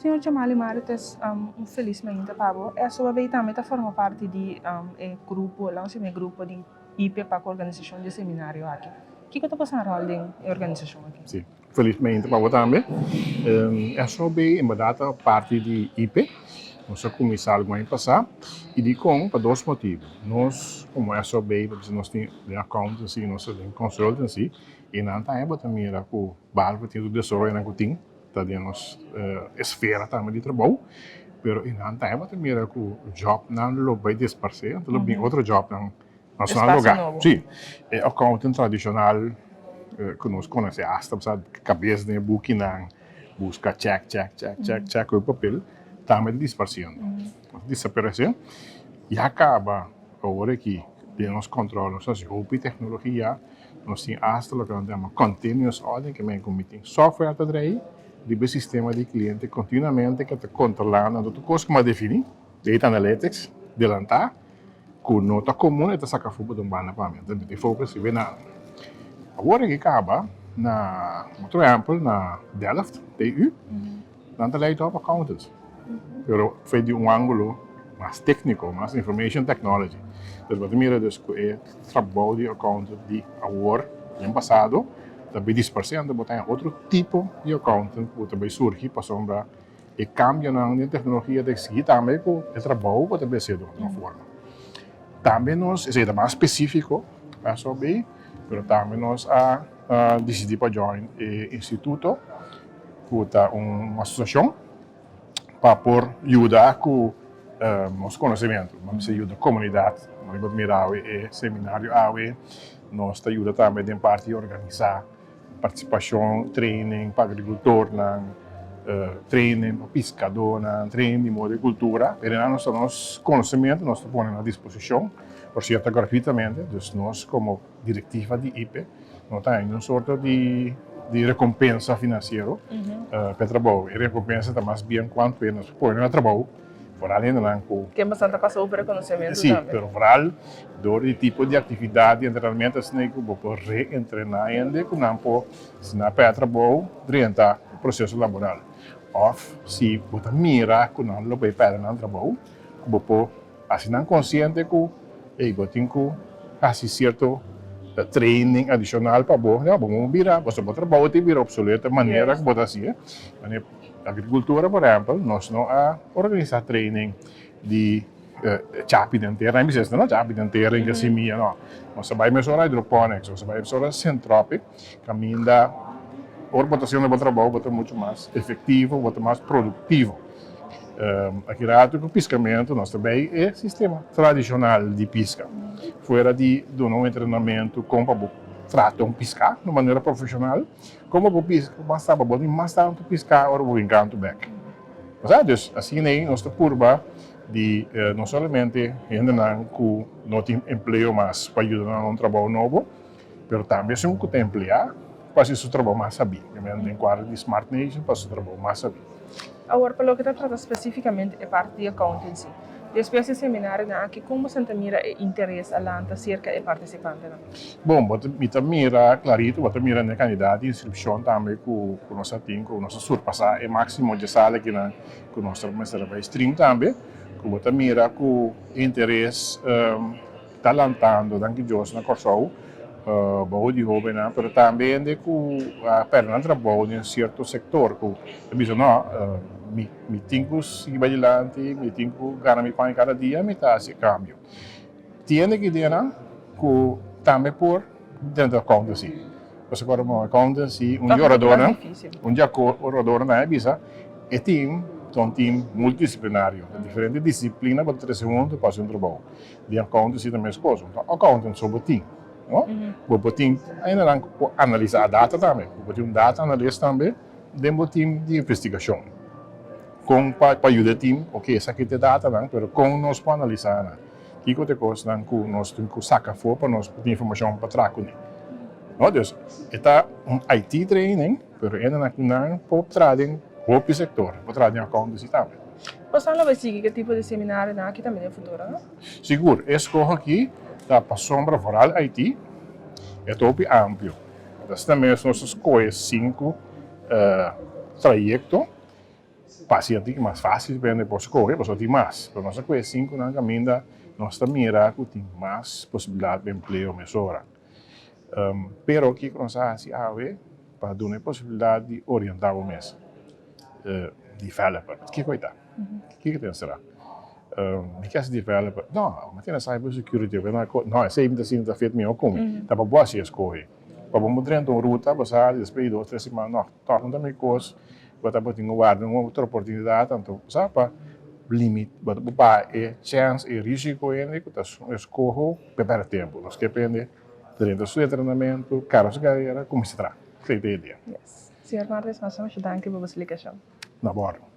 Señor Jamali Marites, un felis mainta pa bo. SOAB tambe ta forma parti di e grupo, laga nos e grupo di IPE pa ku organisashon di seminario aki. Kiko ta pasa ròl den e organisashon aki? Si, felis mainta pa bo tambe. SOAB en berdat ta parti di IPE. Nos a kuminsá algun aña pasá i dikon? Pa dos motibu. Nos komo SOAB, nos tin den accountancy, nos ta den consultancy i nan tambe bo ta mira ku behalve tin tur desaroyonan ku tin, ta den nos esfera tambe di trabou, pero e nan tambe ta mira ku jobnan lo bai disparsé, anto lo bin otro jobnan na su nan lugá. Sí, e accounting tradishonal ku nos konosé asta sa kabes den e bukinan, buska chèk chèk chèk chèk chèk ku e papel, tambe ta disparsiendo, ta disaparesé. Ya kaba awor aki den nos kòntròl nos hasi hopi teknologia. Nos tin asta loke nan ta yama continuous audit, ke men ku mi tin software ta drei riba e sistema di kliente kontinuamente ke ta kontrolá nan tur kos ku mi a definí, data analytics, delantá, ku no ta komun e ta saka afó pa un banda pa mi. Anto mi tin focus riba e nan. Awor aki kaba na otro ehèmpel na Delft, TU, Nan ta lei top accountants, pero fe di un angulo mas tecnico, mas information technology. Dus bo ta mira dus cu e trabou di accountant di awor den pasado ta bay disparce, anto bo ta haña otro tipo di accountant cu ta bay surgi pasobra e cambionan den tecnologia ta exigi tambe cu e trabou bo ta bay haci di otro forma. Tambe nos, esey ta mas specifico pa SOB, pero tambe nos a dicidi pa join e instituto. Ku ta un asosiashon pa por yuda ku nos konosementu. Nos mester yuda komunidat. Nos por mira awe e seminario awe. Nos ta yuda tambe den parti di organisá partisipashon, training pa agrikultornan, training pa piskadónan, training di moda di kultura. Pero nan nos ta nos konosementu nos ta pone na disposishon, por sierto gratuitamente. Dus nos komo Direktiva di IPE no ta haña un sorto di di rekompensa finansiero pa e trabou. E rekompensa ta mas bien kuantu e nos pone na trabou, foral hendenan ku. Ken bastante ta pasa hopi rekonosementu tambe. Si, pero foral dor di tipo di aktividat di entrenamentu asina ku bo por reentrená hende ku nan por si nan a pèrdè trabou drenta e proseso laboral. Òf si bo ta mira ku nan lo bai pèrdè nan trabou ku bo por. Hasi nan konsiente ku ey bo tin ku hasi sierto training adishonal pa bo, ya bo no bira, pasobra bo trabou tin bira opsoleto e manera ku bo ta hasié. Manera agrikultura por ehèmpel nos no a organisá training di chapi den tera, mi bisa esei no chapi den tera i simia no, nos a bai mesora hydroponics, nos a bai mesora syntropic kaminda ora bo ta hasiendo bo trabou bo ta muchu mas efektivo, bo ta mas produktivo. Aki rato ku piskamentu nos ta bay e sistema tradishonal di piska. Fuera di duna un entrenamentu kon pa bo trata un piská di un manera profeshonal, kon pa bo piska mas ta pa bo tin mas tantu piská ora bo bin kantu bèk. Bo sa? Dus asina ei nos ta purba di no solamente hendenan ku no tin empleo mas pa yuda nan na un trabou nobo, Pero tambe esun ku ta empleá pa hasi su trabou mas sabí. Yo meen den kuadro di Smart Nation pa hasi su trabou mas sabí. Awor pa loke ta trata spesífikamente e parti di accountancy. Despues di seminarionan aki kon boso ta mira e interes a lanta serka e partisipantenan? Bon, bo ta mi ta mira klarito, bo ta mira na e kandidat di inskripshon tambe ku ku nos a tin ku nos a surpasá e máksimo dje sala kinan ku nos ta mester a bai stream tambe, ku bo ta mira ku interes Ta lantando danki Dios na Kòrsou bou di hóbennan pero tambe hende ku a pèrdè nan trabou den sierto sektor ku ta bisa no mi mi tin ku sigui bai dilanti mi tin ku gana mi pan kada dia mi ta hasi e kambio. Tin hende ki ideanan ku tambe por drenta accountancy pasobra ora accountancy un di oradornan un di oradornan a bisa e team ta un team multidisiplinario diferente disiplina bo ta trese huntu pa hasi un trabou. Di accountancy ta mescos. Un ta accountant so bo tin, no? Bo por tin hendenan cu por analisa data tambe. Bo por tin un data analyst tambe den bo team di investigacion. Con pa pa yuda e team, ok, esaki ta e datanan, pero con nos por analisa nan? Kico ta e cosnan cu nos tin cu saca afo pa nos por tin informacion pa traha cune? No, dus e ta un IT training, pero hendenan cu nan por traha den hopi sector, por traha den accountancy tambe. Boso lo bay sigui ke tipo di seminarionan aki tambe den futuro, no? Sigur, e skoho aki ta pasobra vooral IT e ta hopi amplio. Asina mes nos a skohe sinku trayekto. Paciente mas fácil pa hende por scoge, pasobra tin mas. Pero nos a coge cinconan caminda nos ta mira cu tin mas posibilidad pa empleo mesora. Pero kico nos a haci awe pa duna e posibilidad di orienta bo mes? Developer, kico e ta? Kico ta ensera? Mi ke haci developer? No, mi tene cyber security, no, esey mi ta sinti ta fit miho cu mi. Ta pa bo haci escoge. Pa bo por drenta un ruta, bo sa despues di dos, tres siman, no, tòg no ta mi kos, bo ta por tin ku warda un otro oportunidat, anto sa pa limit, bo ta por baha e chèns, e risiko hende ku ta eskoho pa e pèrdè tempu. Nos ke pende drenta su entrenamentu, kaba su karera, kuminsá traha. Esei ta e idea. Yes. Señor Martes, masha masha danki pa bo splikashon. Na bòrdo.